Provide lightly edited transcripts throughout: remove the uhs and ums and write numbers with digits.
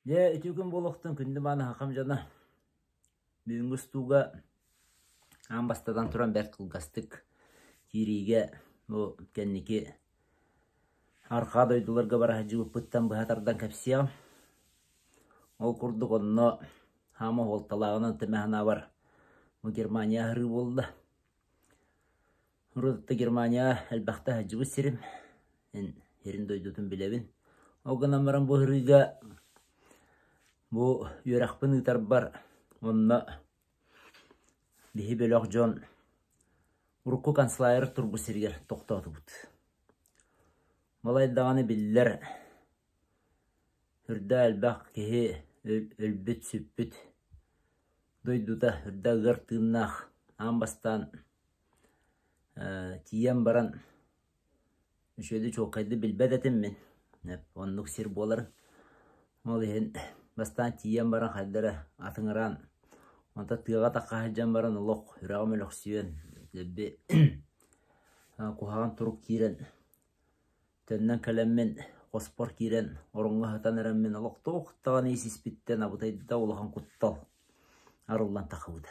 Дьэ, үтүө күн буолуохтун, күндү мааны хахам дьоно. Бүгүҥҥү устууга аан бастатан туран бэрт кылгастык киириигэ бу кэнники арҕаа дойдуларга бара сылдьыбыппыттан быһа тардан кэпсиэҕим. Ол курдук онно хаама уһуолталааҕынан тэмэ санаабар бу Германия аһарыы буолла. Урут Германияҕа элбэхтэ сылдьыбыт сирим, эн сирин дойдутун билэбин. Ол гынан баран бу сырыыга бу үөрэхпин ыытарбар онно биһи бөлөх дьон урукку концлагерь турбут сиригэр тохтоотубут. Балай даҕаны биллэр үрдэ элбэх киһи өлбүт-сүппүт дойдута үрдэ ыар тыыннаах аан бастаан тиийэн баран үчүгэйдик чуолкайдык билбэт этим мин оннук сир буоларын ол иһин бастаан тиийэн баран хайда эрэ атыҥыраан онтон тыаҕа тахха сылдьан баран олох үрэҕим өлөхсүйэн дэлби куһаҕан турук киирэн төннөн кэлэммин хоспор киирэн ороҥҥо сытан эрэммин олох туох даҕаны ис-испиттэн абытайда улахан куттал арыллан тахсыбыта.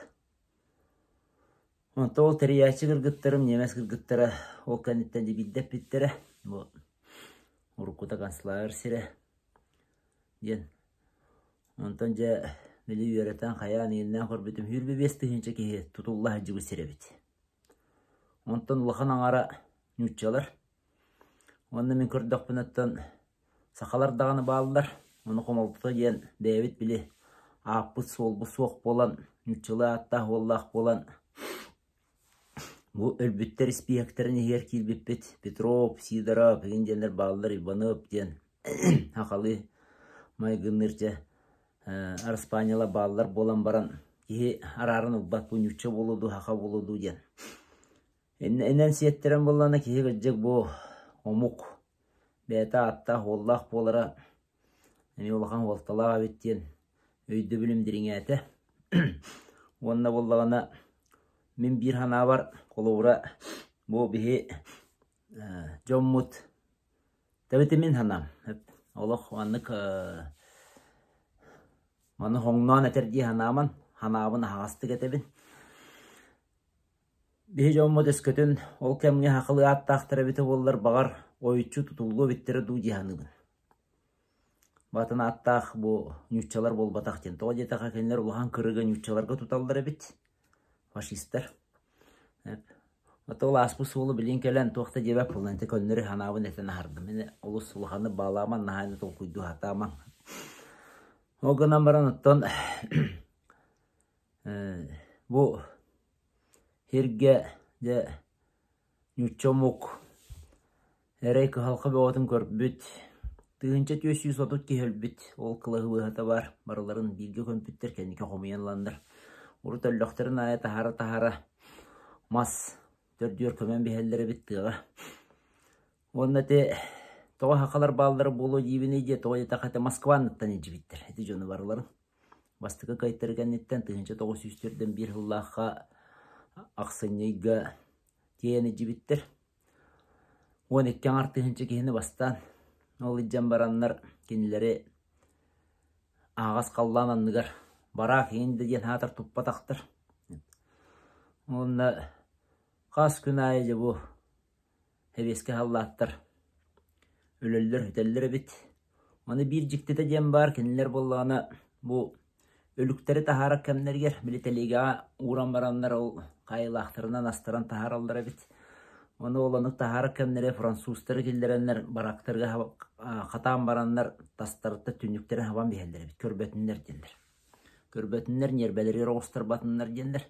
Онтон ол тэрийээччи кыргыттарым, ньиэмэс кыргыттара ол кэнниттэн дьэ биирдэ эппиттэрэ, бу уруккута концлагерь сирэ диэн. Онтон дьэ били үөрэтэн хайаан иэннээн көрбүтүм 25 тыһыынча киһи тутулла сылдьыбыт сирэ эбит. Онтон улахан аҥара нууччалар. Уонна мин көрдөхпүнэ оттон Сахалар даҕаны бааллар, ону хомолтото диэн бэйэбит били ааппыт-суолбут суох буолан, нууччалыы ааттаах-уоллаах буолан бу өлбүттэр испииһэктэрин иһигэр киирбиппит. Петров, Сидоров игин диэннэр бааллар, Иванов диэн сахалыы майгынныыр дьэ араспаанньалар бааллар буолан баран киһи арааран ылбат бу нуучча буолуо дуу, саха буолуо дуу диэн. Иннинэн сиэттэрэн буоллаҕына киһи кырдьык бу омук бэйэтэ ааттаах-уоллаах буолара эмиэ улахан уолталаах эбит диэн өйдөбүлүм дириҥээтэ. Уонна буоллаҕына мин биир санаабар холобура бу биһи дьоммут тэбити мин санаам олох маннык маны хоҥноон этэр дии санааман санаабын аһаҕастык этэбин. Биһи дьоммут өскөтүн ол кэмҥэ сахалыы ааттаахтара эбитэ буоллар, баҕар, ойуччу тутуллуо эбиттэрэ дуу дии саныыбын. Баатын ааттаах бу нууччалар буолбатах диэн. Тоҕо диэтэххэ кинилэр улахан кырыга нууччаларга туталлар эбит, фашистар. Ото ол ааспыт суолу билин кэлэн туох да диэбэт буолан ити көннөрү санаабын этэн аһардым. Мин олус улаханнык баалааман, наһаа толкуйдуу сатаамаҥ. Ол гынан баран оттон бу Сиргэ дьэ нуучча омук эрэй кыһалҕа бөҕөтүн көрбүт, 1430 киһи өлбүт, ол кылаһыабыһата баар, барыларын бииргэ көмпүттэр, кэнники хомуйан ыланнар урут өллөхтөрүн аайы таһаара-таһаара мас төрдүгэр көмөн биһэллэр эбит тыаҕа. Уонна ити тоҕо сахалар бааллара буолуо диибиний диэ, тоҕо диэтэххэ ити Москва анныттан илдьибиттэр ити дьону барыларын. Бастакы кыайтары кэнниттэн 1941 сыллаахха ахсынньы ыйга тиэйэн илдьибиттэр. 12 аҥар тыһыынча киһини бастаан ол илдьэн бараннар кинилэри аһаҕас халлаан анныгар бараах иҥин да диэн аатар туппатахтар. Уонна хас күн аайы дьэ бу Сэбиэскэй саллааттар өлөллөр-сүтэллэр эбит. Аны биир дьиктитэ диэн баар, кинилэр буоллаҕына бу өлүктэри таһаарар кэмнэригэр били тэлиэгэҕэ ууран бараннар ол хаайыылаахтарынан астаран таһаараллар эбит. Ону ол оннук таһаарар кэмнэрэ французтары киллэрэннэр бараактарга хатаан бараннар тастарыттан түннүктэрин хабан биһэллэр эбит, көрбөтүннэр дииллэр. Көрбөтүннэр, ньиэрбэлэригэр оҕустарбатыннар диэннэр.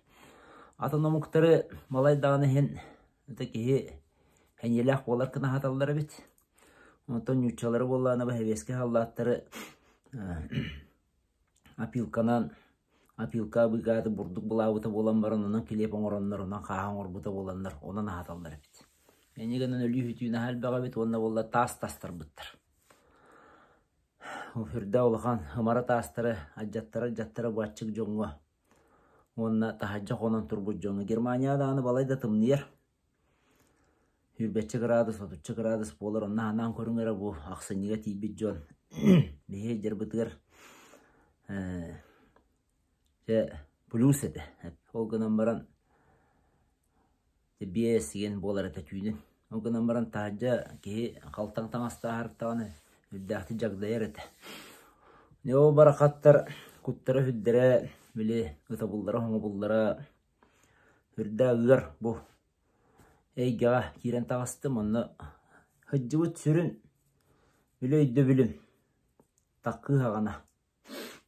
Атын омуктары балай даҕаны иһин Это киһи сэниэлээх буолар гына аһаталлар эбит. Онтон нууччалары буоллаҕына бу сэбиэскэй саллааттары опилканан опилка быыкааты бурдук былаабыта буолан баран онон килиэп оҥороннор, онон хааһы оҥорбута буоланнар онон аһаталлар эбит. Инньэ гынан өлүү-сүтүү наһаа элбэх эбит уонна буолла таас тастарбыттар. Үрдэ улахан ымара таастары алдьаттара-алдьаттара бу аччык дьоҥҥо уонна таһырдьа хонон турбут дьоҥҥо Германияҕа даҕаны балай да тымныйар. Сүүрбэччэ кыраадыс, отучча кыраадыс буолар. Онно анаан көрүҥ эрэ бу ахсынньыга тиийбит дьон биһи дьарбытыгар. Дьэ плюс этэ. Ол гынан баран биэс игин буолар этэ түүнүн. Ол гынан баран таһырдьа киһи халтаҥ таҥастааһар даҕаны үрдээхтик дьагдайар этэ. Дьэ ол барахаттар куттара сүрдэрэ, били ытабыллара-хоҥобуллара үрдээх ыар бу эйгэҕэ киирэн таҕыстым. Онно сылдьыбыт сүрүн били өйдөбүлүм таккыы хаҕана.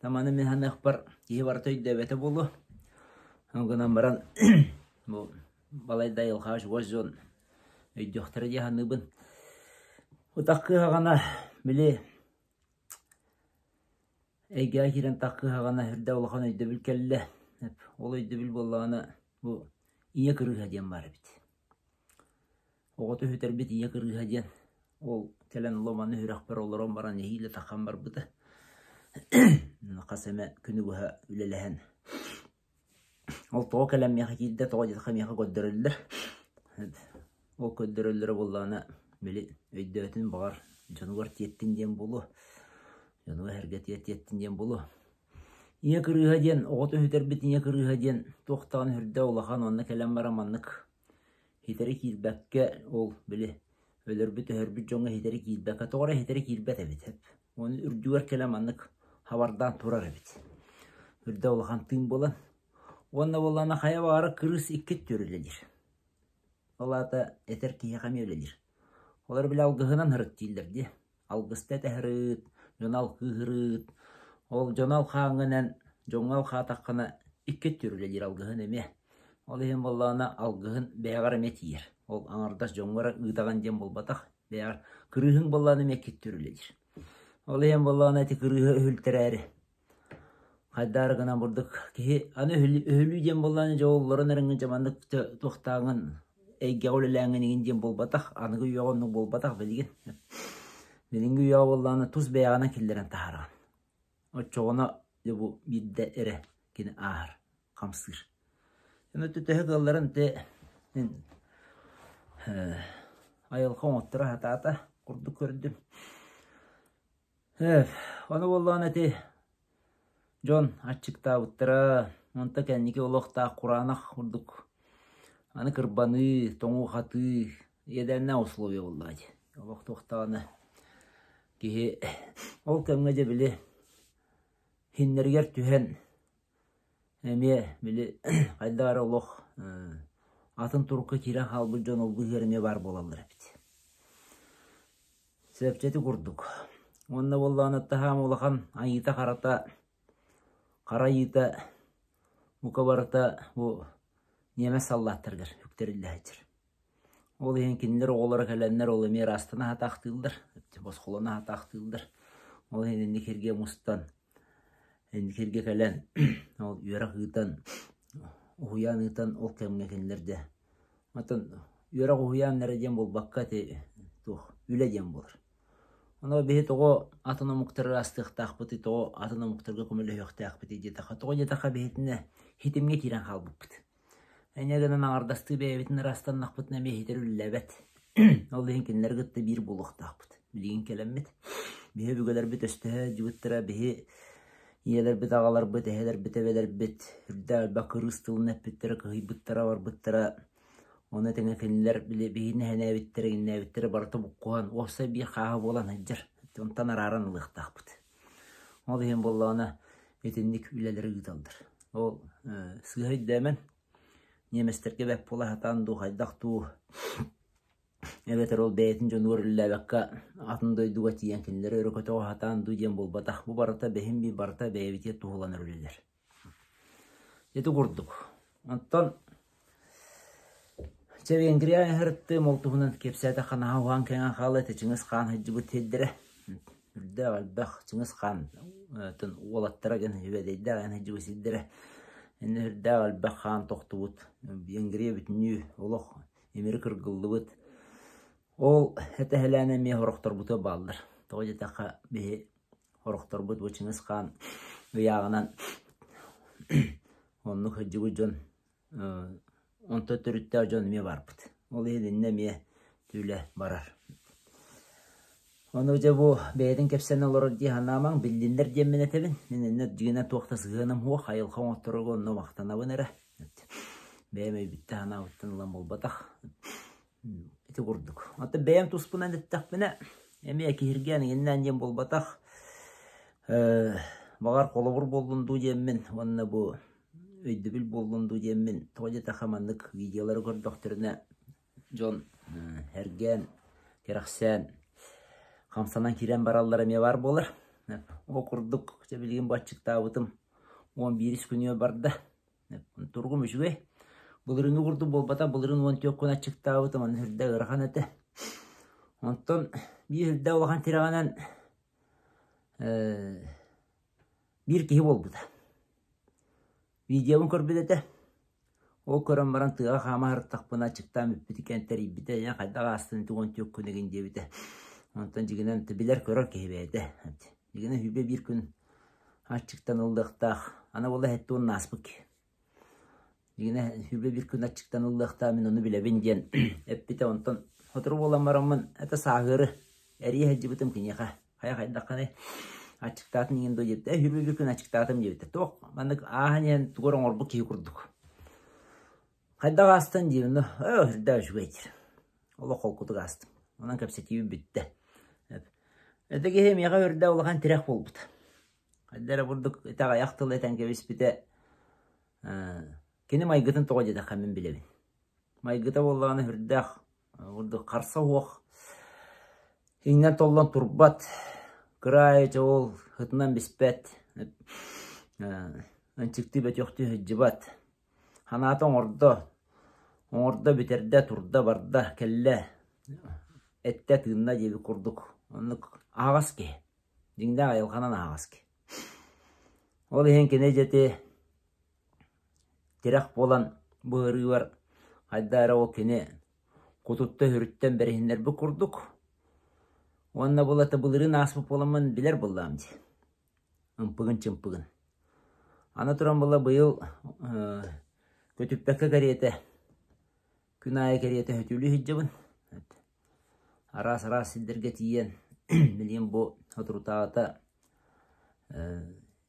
Маны мин саныахпар киһи барыта өйдөөбөтө буолуо. Ол гынан баран бу балайда айылҕаҕа чугас дьон өйдүөхтэрэ дии саныыбын. Утах кыһаҕана били эйгэҕэ киирэн тах кыһаҕана үрдэ улахан өйдөбүл кэллэ. Ол өйдөбүл буоллаҕына бу ийэ кырыыһа диэн баар эбит. Оҕото сүтэрбит ийэ кырыыһа диэн ол кэлэн ломаны сүрэхпэр олорон баран нэһиилэ таххан барбыта. Хас эмэ күнү быһа үлэлэһэн. Ол тоҕо кэлэн миэхэ киирдэ, тоҕо диэтэххэ миэхэ көрдөрөллөр. Ол көрдөрөллөрө буоллаҕына, били өйдөөтүн баҕар дьонугар тиэттин диэн буолуо. Дьонугар эргэтигэр тиэттин диэн буолуо. Ийэ кырыыһа диэн, оҕото сүтэрбит ийэ кырыыһа диэн туох даҕаны сүрдээх улахан уонна кэлэн баран маннык Ситэри киирбэккэ, ол били өлөрбүт-өһөрбүт дьоҥҥо ситэри киирбэккэ, тоҕо эрэ ситэри киирбэт эбит. Уонна үрдүгэр кэлэн маннык хабардаан турар эбит. Үрдэ улахан тыын буолан. Уонна буоллаҕына хайа баҕарар кырыыс икки өттүгэр үлэлиир. Ол аата этэр киһиэхэ эмиэ үлэлиир. Олор били алгыһынан һырыт дииллэр дии. Алгыста этэһэрыыт, дьону алгыыһырыыт. Ол дьону алхааҥҥынан, дьоҥҥо алхаатаххына икки өттүгэр үлэлиир алгыһын эмиэ. Ол иһин буоллаҕына алгыһын бэйэҕэр эмиэ тиийэр. Ол аҥардас дьоҥҥо эрэ ыытаҕын диэн буолбатах, бэйэҕэр кырыыһыҥ буоллаҕына эмиэ икки өттүгэр үлэлиир. Ол иһин буоллаҕына ити кырыыһы өһүлтэрээри Хайдаары гынан бурдук киһи аны өһүлүү диэн буоллаҕына дьэ олорон эрэҥҥин дьэ маннык туохтааҕын эйгэҕэ үлэлээҥҥин игин диэн буолбатах, аныгы үйэҕэ оннук буолбатах билигин. Билиҥҥи үйэҕэ буоллаҕына тус бэйэҕинэн киллэрэн таһаараҕын. Оччоҕуна дьэ бу биирдэ эрэ кини ааһар, хамсыыр. Өтө төһө кыалларын те мин айылҕа оҥотторо сатаата курдук көрдүм. Ону буоллаҕына ити дьон аччыктаабыттара, онто кэнники олохтоох кураанах курдук аны кырбаныы, тоҥуу-хатыы иэдээннээх условия буоллаҕа дии. Олох туохтаҕына киһи ол кэмҥэ дьэ били иһиннэригэр түһэн эмиэ били хайдах эрэ олох атын турукка киирэн хаалбыт дьон ол быыһыгар эмиэ баар буолаллар эбит. Чэпчэки курдук. Уонна буоллаҕына таһаам улахан айыыта-харата, хара айыыта бука барыта бу ньиэмэс саллааттарыгар үктэриллэ сылдьар. Ол иһин кинилэр оҕолоро кэлэннэр ол эмиэ ыраастана сатаахтыыллар, босхолоно сатаахтыыллар. Ол иһин инник сиргэ мустан, инник сиргэ кэлэн ол үөрэх ыытан, уһуйаан ыытан ол кэмҥэ кинилэр дьэ Оттон үөрэх уһуйаан эрэ диэн буолбакка ити туох үлэ диэн буолар. Ону биһи тоҕо атын омуктары ыраастыахтаахпытый, тоҕо атын омуктарга көмөлөһүөхтээхпитий диэтэххэ, тоҕо диэтэххэ биһитинэ хитимҥэ киирэн хаалбыппыт. Инньэ гынан аҥардастыы бэйэбитин ыраастаннахпытына эмиэ иһитэр үллэбэт. Ол иһин кинилэри кытта биир буолуохтаахпыт. Билигин кэлэммит. Биһи өбүгэлэрбит өстөһө сылдьыбыттара, биһи Ийэлэрбит, аҕаларбыт, эһэлэрбит, эбэлэрбит үрдээх элбэх кырыыс тылын эппиттэрэ, кыһыйбыттара, барбыттара. Ону тэҥэ кинилэр били биһигини эһэнээбиттэрэ, иҥнээбиттэрэ барыта буккуһан, уопсай биир хааһы буолан сылдьар. Онтон арааран ылыахтаахпыт. Ол иһин буоллаҕына итинник үлэлэри ыыталлар. Ол сыыһа өйдөөмөн, ньиэмэстэргэ бэрт буола сатаан дуу, хайдах дуу Эбэтэр ол бэйэтин дьонугар үлэлээбэккэ атын дойдуга тиийэн кинилэри өрө көтөҕө сатаан дуу диэн буолбатах. Бу барыта бэһин биир барыта бэйэбитигэр туһуланар үлэлэр. Ити курдук. Оттон чэ Венгрия ыһырыттыым ол туһунан кэпсээтэххэ наһаа уһаан кэҥээн хаалла ити Чыҥыс хаан сылдьыбыт сирдэрэ. Үрдээх элбэх Чыҥыс хаан уолаттара гэн үбэдэйдээх эн сылдьыбыт сирдэрэ. Иннэ үрдээх элбэх хаан тохтубут. Венгрия бүтүннүү олох имири кыргыллыбыт. Ол этэһэлээн эмиэ сорохторбутугар бааллар. Тоҕо диэтэххэ, биһи сорохторбут бу Чыҥыс Хаан ыйааҕынан оннук сылдьыбыт дьон онтон төрүттээх дьон эмиэ баарбыт. Ол иһин иннэ эмиэ түүлэ барар. Ону дьэ бу бэйэтин кэпсэнэ олорор дии санаамаҥ, биллиннэр диэммин этэбин. Мин иннэ дьиҥинэн туох да сыһыаным суох, айылҕа оҥотторорго онно махтанабын эрэ. Бэйэм өйбүттэн санаабыттан ылан буолбатах. Ити курдук. Оттон бэйэм туспунан эттэхпинэ, эмиэ киһиргээн иҥиннээн диэн буолбатах. Баҕар холобур буоллун дуу диэммин уонна бу өйдөбүл буоллун дуу диэммин, тоҕо диэтэххэ маннык видеолары көрдөхтөрүнэ дьон эргээн, кэрэхсээн, хамсанан киирэн бараллара эмиэ баар буолар. Ол курдук, дьэ билигин бу аччыктаабытым 11-ис күнүгэр барда. Туругум үчүгэй. Былырыыҥҥы курдук буолбатах, былырыын 14 күн аччыктаабытым, аны сүрдээх ыарахан этэ. Онтон биир сүрдээх улахан тирэҕинэн биир киһи буолбута. Видеобун көрбүт этэ. Ол көрөн баран тыаҕа хаама сырыттахпына аччыктаан бүппүт икэн тэрийбитэ, ийэ хайдах аастын ити 14 күн игин диэбитэ. Онтон дьигинэн билэр-көрөр киһи бэйэтэ. Дьигинэн сүүрбэ биир күн аччыктан ыллыахтаах. Аны буолла сэттэ уон ааспыт киһи. Дьигинэ сүүрбэ биир күн аччыктан ыллыахтаах мин ону билэбин диэн эппитэ. Онтон сотору буолан бараммын это сааһыары эрийэ сылдьыбытым киниэхэ. Хайа хайдаххыный аччыктаатын иҥин дуо диэбитэ. Сүүрбэ биир күн аччыктаатым диэбитэ. Туох маннык ааһан иһэн тугу эрэ оҥорбут киһи курдук. Хайдах аастан диибин ну, ээ сүрдээх үчүгэй диир. Олох холкутук аастым. Онон кэпсэтиибит бүттэ. Это киһи миэхэ үрдэ улахан тирэх буолбут. Хайда эрэ курдук итэҕэйэх тыл этэн кэбиспитэ кини майгытын тоҕо диэтэххэ мин билэбин. Майгыта буоллаҕына сүрдээх курдук харса суох, иҥнэн-толлон турбат, кыра аайы чоҕул ытынан биспэт, ынчыктыы бөтүөхтүү сылдьыбат. Санаата оҥордо, оҥордо бүтэрдэ, турда, барда, кэллэ, эттэ, тыынна диэбит курдук оннук аһаҕас киһи. Дьиҥнээх айылҕанан аһаҕас киһи. Ол иһин кини дьэти тирэх буолан бу ыарыыбар хайда эрэ ол кини кутутта-сүрүттэн бэриһиннэрбит курдук. Уонна булата былырыын ааспыт буоламмын билэр буоллаҕым дии. Ымпыгын-чымпыгын. Аны туран була быйыл көтүппэккэ кэриэтэ күн аайы кэриэтэ сөтүөлүү сылдьабын. Араас-араас сирдэргэ тиийэн билигин бу соторутааҕыта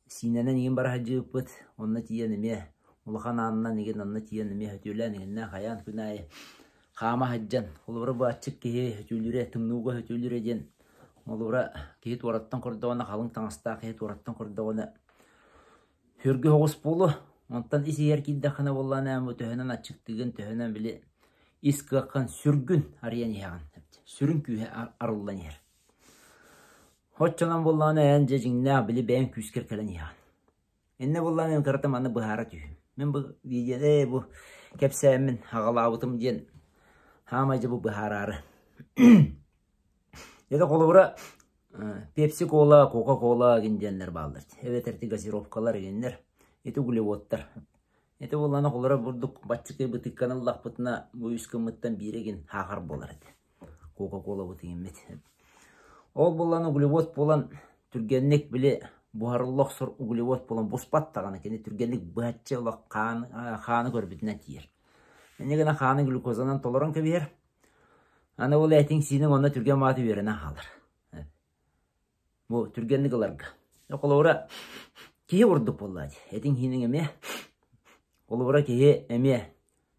Сиинэнэн игин бара сылдьыбыппыт, онно тиийэн эмиэ улахан аанынан игин онно тиийэн эмиэ сөтүөлээн игиннээн хайаан күн аайы хаама сылдьан, холобура бу аччык киһи сөтүөлүүрэ, тымныыга сөтүөлүүрэ диэн холобура киһи туораттан көрдөҕүнэ, халыҥ таҥастаах киһи туораттан көрдөҕүнэ сүргү соҕус буолуо. Онтон ис иһигэр киирдэххинэ буоллаҕына эн бу төһөнөн аччыктыыгын, төһөнөн били ис кыаххын сүргүн арыйан иһэҕин. Сүрүн күүһэ арыллан иһэр. Оччонон буоллаҕына эн дьэ дьиҥнээх били бэйэҥ күүскэр кэлэн иһэҕин. Иннэ буоллаҕына мин кырата манна быһаара түһүүм. Мин бу видео ээ бу кэпсээммин аҕалаабытым диэн хаамай дьэ бу быһаараары. Это холобура Пепси кола, Кока-кола гин диэннэр бааллар. Эбэтэр ти газировкалар гиннэр. Ити углеводтар. Ити буоллаҕына холобура бурдук баччыкы бытыкканы ыллахпытына бу үс гыммыттан биирэ гин хаахар буолар этэ. Кока-колабыт иҥэммит. Ол буолан углевод буолан түргэнник били буһарылла охсор углевод буолан буспат даҕаны кини түргэнник быһаччы олох хаан хааны көрбүтүнэн тиийэр. Инньэ гынан хааны глюкозанан толорон кэбиһэр. Аны ол этиҥ-сииниҥ онно түргэн мааты үөрэнэн хаалар. Бу түргэнник ыларга. Холобура киһи курдук буоллаа дии. Этиҥ-сииниҥ эмиэ. Холобура киһи эмиэ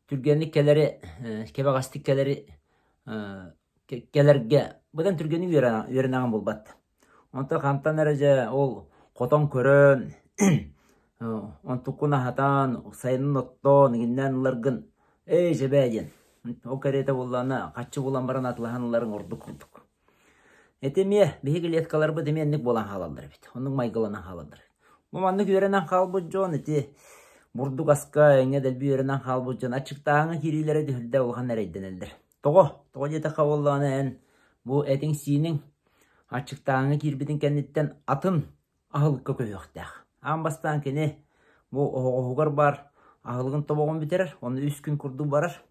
түргэнник кэлэри, кэбэҕэстик кэлэри кэлэргэ быдан түргэнник үөрэнэҕин булбат. Онтон хантан эрэ дьэ ол хотон көрөн, онтуккун аһатан, сайынын оттоон, иҥиннээн ыларгын эй дьэбээ диэн. Ол кэриэтэ буоллаҕына хаччы булан баран атылаһан ыларыҥ ордук курдук. Ити эмиэ биһиги клеткаларбыт эмиэ инник буолан хаалаллар эбит. Оннук майгыланан хаалаллар. Бу маннык үөрэнэн хаалбыт дьон ити бурдук аска эҥэ дэлби үөрэнэн хаалбыт дьон аччыктааһыҥҥа киириилэрэ түһүлдэ улахан эрэйдэнэллэр. Тоҕо? Тоҕо диэтэххэ буоллаҕына эн бу этиҥ-сииниҥ аччыктааһыҥҥа киирбитин кэнниттэн атын аһылыкка көһүөхтээх. Аан бастаан кини бу оһоҕоһугар баар аһылыгын тобоҕун бүтэрэр, онно үс күн курдук барар.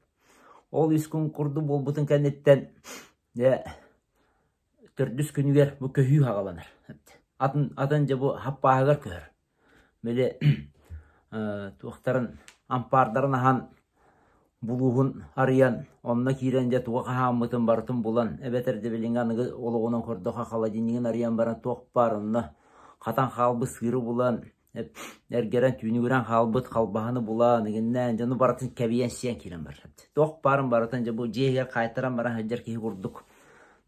Ол үс күн курдук буолбутун кэнниттэн дьэ төрдүс күнүгэр бу көһүү саҕаланар. Атын, атын дьэ бу хаппааһыгар көһөр. Били туохтарын ампаардарын аһан булууһун арыйан, онно киирэн дьэ тугу хаһааммытын барытын булан, эбэтэр да билиҥҥи аныгы олоҕунан көрдөххө холодильнигын арыйан баран туох баар онно хатан хаалбыт сыыры булан, эргэрэн түүнүгүрэн хаалбыт халбаһыны булан, игиннээн дьону барытын кэбийэн сиэн киирэн барар. Туох баарын барытын дьэ бу дьиэ иһигэр хаайтаран баран сылдьар киһи курдук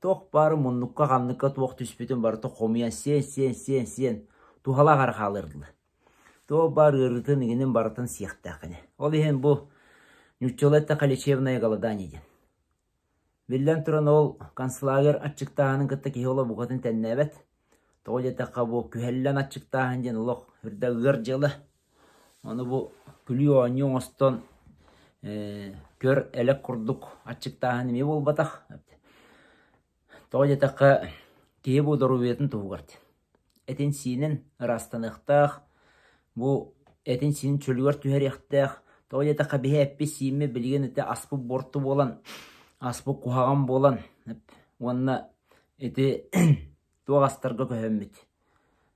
туох баарын муннукка ханныкка туох түспүтүн барыта хомуйан сиэн сиэн сиэн сиэн туһалаах эрэ хаалыар дылы. Туох баар ыарыытын игинин барытын сиэхтээх кини. Ол иһин бу нууччалыы эттэххэ лечебное голодание диэн. Биллэн туран ол концлагерь аччыктааһынын кытта киһи олох букатын тэннээбэт. Тоҕо диэтэххэ бу күһэллэн аччыктааһын диэн олох үрдэ ыар дьыала. Ону бу күлүү-оонньуу оҥостон көр элэк курдук аччыктааһын эмиэ буолбатах. Тоҕо диэтэххэ киһи бу доруобуйатын туһугар диэн. Этин-сиинин ыраастаныахтаах, бу этин-сиинин чөлүгэр түһэриэхтээх. Тоҕо диэтэххэ биһи эппит-сииммит билигин ити аспыт буорту буолан, аспыт куһаҕан буолан уонна ити туох астарга көһөммүт,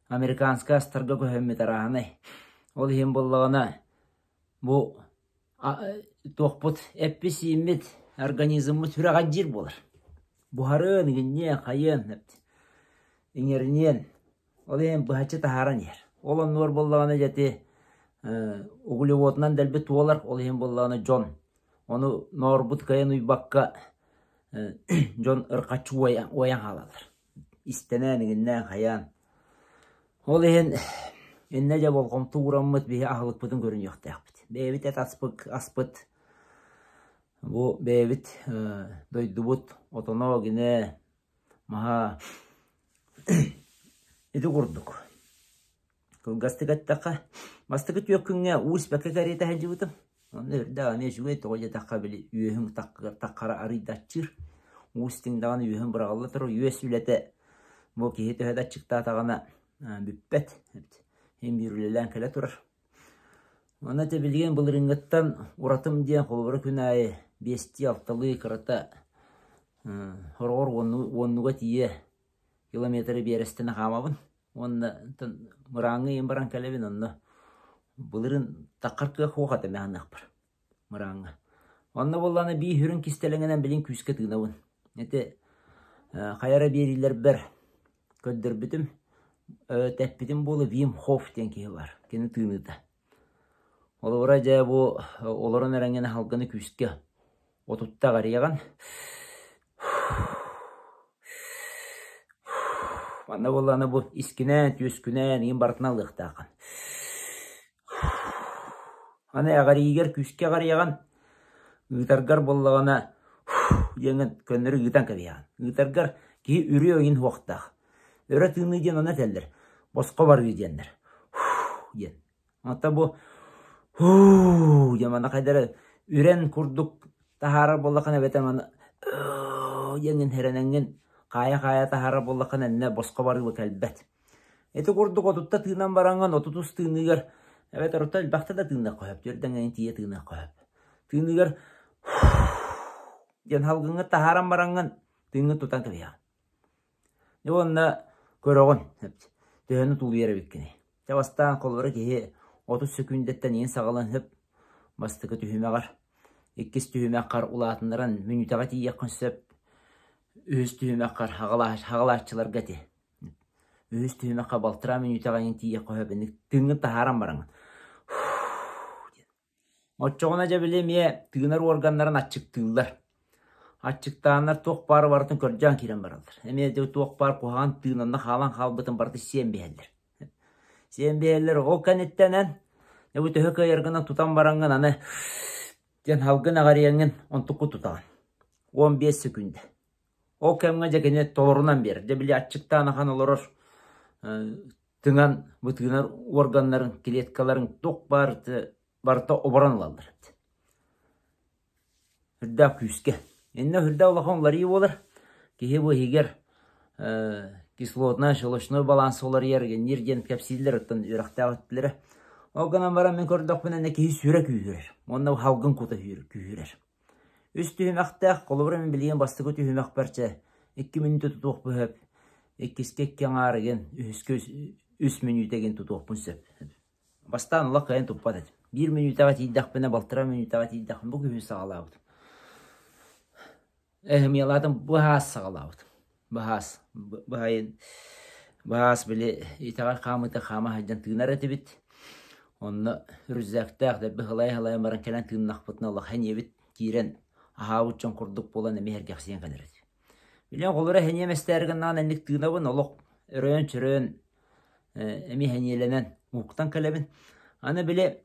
американскай астарга көһөммүт арааһынай. Ол иһин буоллаҕына бу туохпут эппит-сииммит, организммыт сүрэҕэлдьиир буолар. Буһарыан, игинниэн, хайыан иҥэриниэн, ол иһин быһаччы таһааран иһэр. Ол оннугар буоллаҕына дьэ ити углеводунан дэлби туолар, ол иһин буоллаҕына дьон ону ноорбут кыайан уйбакка дьон ырхаччы уойан хаалаллар. Истэнэн, игиннээн, хайаан. Ол иһин иннэ дьэ болҕомто уураммыт биһи аһылыкпытын көрүнүөхтээхпит. Бэйэбит эт аспыт, аспыт бу бэйэбит дойдубут отоно гинэ маһа ити курдук. Кылгастык эттэххэ, бастакы түөрт күҥҥэ уу испэккэ кэриэтэ сылдьыбытым. Онно үрдээх эмиэ үчүгэй, тоҕо диэтэххэ, били үөһүҥ таххара арыйда аччыыр. Уу истиҥ даҕаны үөһүн быраҕылла турар. Үөс үлэтэ бу киһи төһө да аччыктаатаҕына бүппэт эбит. Син биир үлэлээн кэлэ турар. Онно ити билигин былырыыҥҥыттан уратым диэн холобура күн аайы биэстии-алталыы кырата хороҕор уоннуга тиийэ километры биэрэстэнэ хаамабын. Уонна мырааҥҥа ийэм баран кэлэбин онно былырыын таххар кыах суох этэ мэһаныахпар мырааҥҥа. Онно буоллаҕына биир сүрүн кистэлэҥинэн билин күүскэ тыынабын. Ити хайа эрэ биэриилэрбэр көрдөрбүтүм, тэппитим буолуо Вим Хоф диэн киһи баар. Кини тыыныыта. Холобура дьэ бу олорон эрэҥҥин аһылганы күүскэ отутта аҕарыйаҕын. Манна буоллаҕына бу искинээн, түөскүнээн игин барытын алыахтааххын. Аны эҕэрийигэр күүскэ эҕэрийэҕин, ыытаргар буоллаҕына диэҥҥин көннөрү ыытан кэбиһэҕин. Ыытаргар киһи үрүө ыйын уһуохтаах. Өрө тыыныы диэн ону этэллэр. Босхо барыы диэннэр. Диэн. Онтон бу һуу диэн манна хайдах эрэ үрэн курдук таһаарар буоллаххына эбэтэр маны диэҥҥин хэрэнэҥҥин хаайа-хаайа таһаарар буоллаххына иннэ босхо барыы кэлбэт. Ити курдук отутта тыынан бараҥҥын отутус тыыныгар эбэтэр отто элбэхтэ да тыыныахха сөп, түөрт тиийэ тыыныахха сөп. Тыыныгар диэн салгыҥҥын таһааран бараҥҥын тыыҥҥын тутан кэбиһэҕин. Дьэ уонна көрөҕүн, төһөнү тулуйар эбиккиний. Дьэ бастаан холобура киһи 30 сөкүүндэттэн иһин саҕалан сөп бастакы түһүмэҕэр, иккис түһүмэххэр улаатыннаран мүнүүтэҕэ тиийиэххин сөп, үһүс түһүмэххэр хаҕалааччыларга ити. Үһүс түһүмэххэ балтараа мүнүүтэҕэ иһин тиийиэххэ сөп, инник тыыҥҥын таһааран бараҥҥын. Оччоҕуна дьэ били эмиэ тыынар уорганнарын аччыктыыллар. Аччыктааннар туох баары барытын көрдөөн киирэн бараллар. Эмиэ дьэ туох баар куһаҕан тыын онно хаалан хаалбытын барыта сиэн биһэллэр. Сиэн биһэллэр ол кэнниттэн эн дьэ бу төһө кыайаргынан тутан бараҥҥын аны диэн салгын эҕэрийэҥҥин онтукку тутаҕын. 15 сөкүүндэ. Ол кэмҥэ дьэ кини толорунан биэрэр. Дьэ били аччыктаан ахан олорор тыҥан бу тыынар уорганнарын, клеткаларын туох баар барыта оборон ылаллар эбит. Үрдээх күүскэ. Иннэ үрдээх улахан уларыйыы буолар. Киһи бу иһигэр кислотнай, щелочной баланс уларыйар, геннир диэн кэпсииллэр оттон үөрэхтээх өттүлэрэ. Ол гынан баран мин көрдөхпүнэ иннэ киһи сүрэ күүһүрэр. Уонна салгын кута күүһүрэр. Үс түһүмэхтээх, холобура мин билигин бастакы түһүмэхпэр чэ, 2 мүнүүтэ тутуохпун сөп, иккискэ икки аҥаар игин, үһүскэ үс мүнүүтэ игин тутуохпун сөп. Бастаан олох кыайан туппат этим. Биир мүнүүтэҕэ тиийдэхпинэ, балтараа мүнүүтэҕэ тиийдэхпинэ бу күһүн саҕалаабытым. Эһэмиялаатым быһаас саҕалаабытым. Быһаас быһайын быһаас били итэҕэл хаамыыта хаама сылдьан тыынар этибит. Онно рюкзактээх дэлби сылайа-сылайан баран кэлэн тыыннахпытына улахан ийэбит киирэн аһаабыт дьон курдук буолан эмиэ сэргэхсийэн кэлэр этэ. Били оҕолоро эһэниэм эстээри гыннаҕына инник тыынабын олох өрөөн-чөрөөн эмиэ сэниэлэнэн уһуктан кэлэбин. Аны били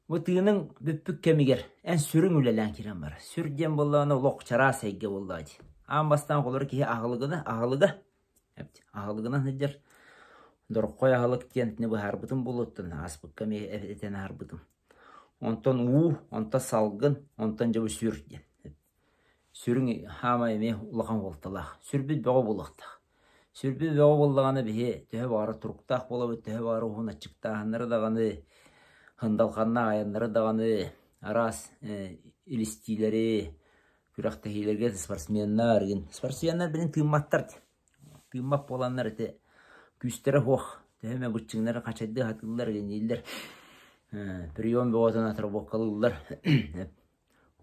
бу тыыныҥ бүппүт кэмигэр эн сүрүҥ үлэлээн киирэн барар. Сүр диэн буоллаҕына олох чараас эйгэ буоллаҕа дии. Аан бастаан оҕолор киһи аһылыгына аһылыга аһылыгынан сылдьар. Дороххой аһылык диэн итини быһаарбытым буолуоттан ааспыкка эмиэ этэн аһарбытым. Онтон уу, онтон салгын, онтон дьэ бу сүр диэн. Сүрүн хаамай эмиэ улахан суолталаах. Сүрбүт бөҕө буолуохтаах. Сүрбүт бөҕө буоллаҕына биһи төһө баҕарар туруктаах буолабыт, төһө баҕарар уһун аччыктааһыннары даҕаны, сындалҕаннаах айаннары даҕаны, араас илистиилэри, күрэхтэһиилэргэ спортсменнар игин. Спортсменнар билин тыымматтар дии. Тыыммат буоланнар ити күүстэрэ суох, төһө эмэ быччыҥнары хачайдыы сатыыллар игиннииллэр, прием бөҕөтүн отработкалыыллар.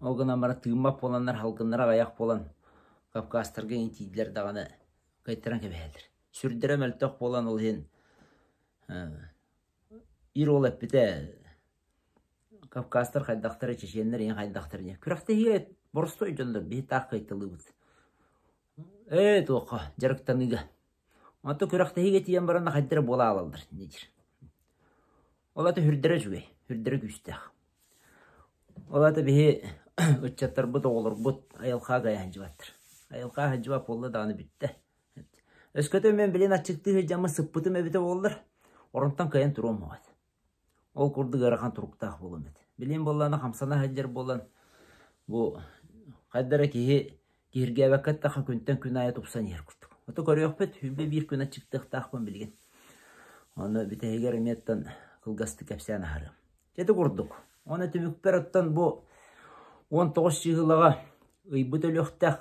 Ол гынан баран тыыммат буоланнар, салгыннара аҕыйах буолан Кавказтарга иҥин тиийдилэр даҕаны кыайтаран кэбиһэллэр. Сүрдэрэ мөлтөх буолан ол иһин Ир уол эппитэ Кавказтар хайдахтара, чеченнэр иҥин хайдахтара диэн. Күрэхтэһиигэ боростуой дьоннор биһи таах кыайталыыбыт. Ээ туохха дьарыктаныыга. Онтон күрэхтэһиигэ тиийэн баран хайдара буола аалаллар диир. Ол аата үрдэрэ үчүгэй, үрдэрэ күүстээх. Ол аата биһи ыччаттарбыт, оҕолорбут айылҕаҕа кайа сылдьыбаттар. Айылҕаҕа сылдьыбат буолла даҕаны бүттэ. Өскөтө мин билин аччыктыы сылдьаммын сыппытым эбитэ буоллар, оронтон кыайан туруом суоҕа этэ. Ол курдук ыарахан туруктаах буолуом этэ. Билигин буоллаҕына хамсана сылдьар буолан, бу хайда эрэ киһи киһиргээбэккэ эттэххэ күнтэн күн аайы тупсан иһэр курдук. Ото көрүөхпүт, 21 күн аччыктыахтаахпын билигин. Ону бүтэһигэр эмиэ оттон кылгастык кэпсээн аһарыам. Ити курдук. Уонна түмүкпэр оттон бу 19 чыһылаҕа ыйбыт өлүөхтээх.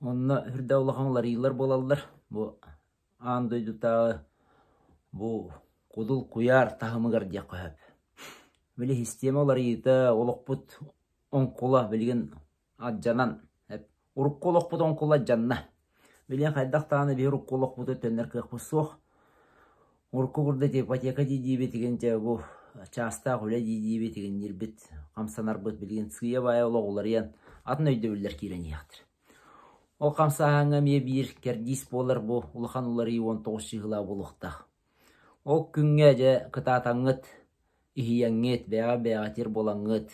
Онно үрдэ улахан уларыйыылар буолаллар. Бу аан дойдутааҕы бу кудул куйаар таһымыгар диэххэ сөп. Били систиэмэ уларыйыыта олохпут оҥкула билигин алдьанан, урукку олохпут оҥкула алдьанна. Билигин хайдах даҕаны биһи урукку олохпуту төннөр кыахпыт суох. Урукку курдук ипотека дии-диибит игин дьэ бу чаастаах үлэ дии-диибит игинниирбит, хамсанарбыт билигин сыыйа-баайа олох уларыйан атын өйдөбүллэр киирэн иһиэхтэрэ. Ол хамсааһыҥҥа эмиэ биир кэрдиис буолар бу улахан уларыйыы 19 чыһыылаах буолуохтаах. Ол күҥҥэ дьэ кытаатаҥҥыт иһийэҥҥит, бэйэҕэ-бэйэҕитигэр буолаҥҥыт,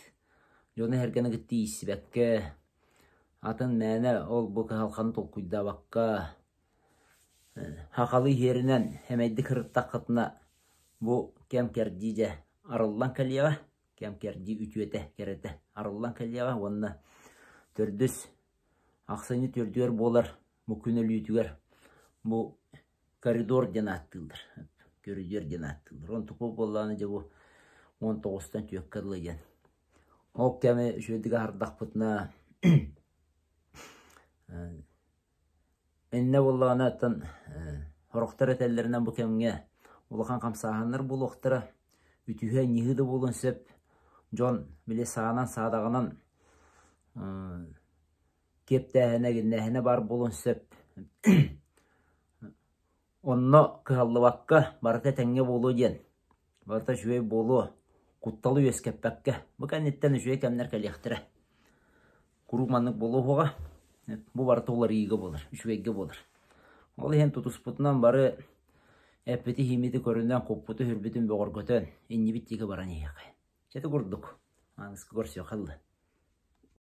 дьону-сэргэни кытта ииссибэккэ, атын мээнэ ол-бу кыһалҕаны толкуйдаабакка, сахалыы иһиэринэн сэмэйдик сырыттаххытына, бу кэм-кэрдии дьэ арыллан кэлиэҕэ, кэм-кэрдии үтүөтэ, кэрэтэ арыллан кэлиэҕэ уонна төрдүс ахсынньы төрдүгэр буолар бу күн өлүүтүгэр бу коридор диэн ааттыыллар. Көрүдүөр диэн ааттыыллар. Онтукуй буоллаҕына дьэ бу 19-тан түөккэ дылы диэн. Ол кэми үчүгэйдик аһардахпытына иннэ буоллаҕына оттон сорохтор этэллэринэн бу кэмҥэ улахан хамсааһыннар буолуохтара. Үтүһэ ньыһыы да буолуон сөп. Дьон били саанан саадаҕынан киэптээһинэ, гиннээһинэ баар буолуон сөп. Онно кыһаллыбакка, барыта этэҥҥэ буолуо диэн, барыта үчүгэй буолуо, кутталы үөскэппэккэ, бу кэнниттэн үчүгэй кэмнэр кэлиэхтэрэ. Куруук маннык буолуо суоҕа. Бу барыта уларыйыыга буолар, үчүгэйгэ буолар. Ол иһин тутуспутунан бары эппити-иһиммити көрүнэн, куппуту-сүрбүтүн бөҕөргөтөн, иннибит диэки баран иһиэххэ. Чэ, ити курдук. Аныгыскы көрсүөххэ дылы.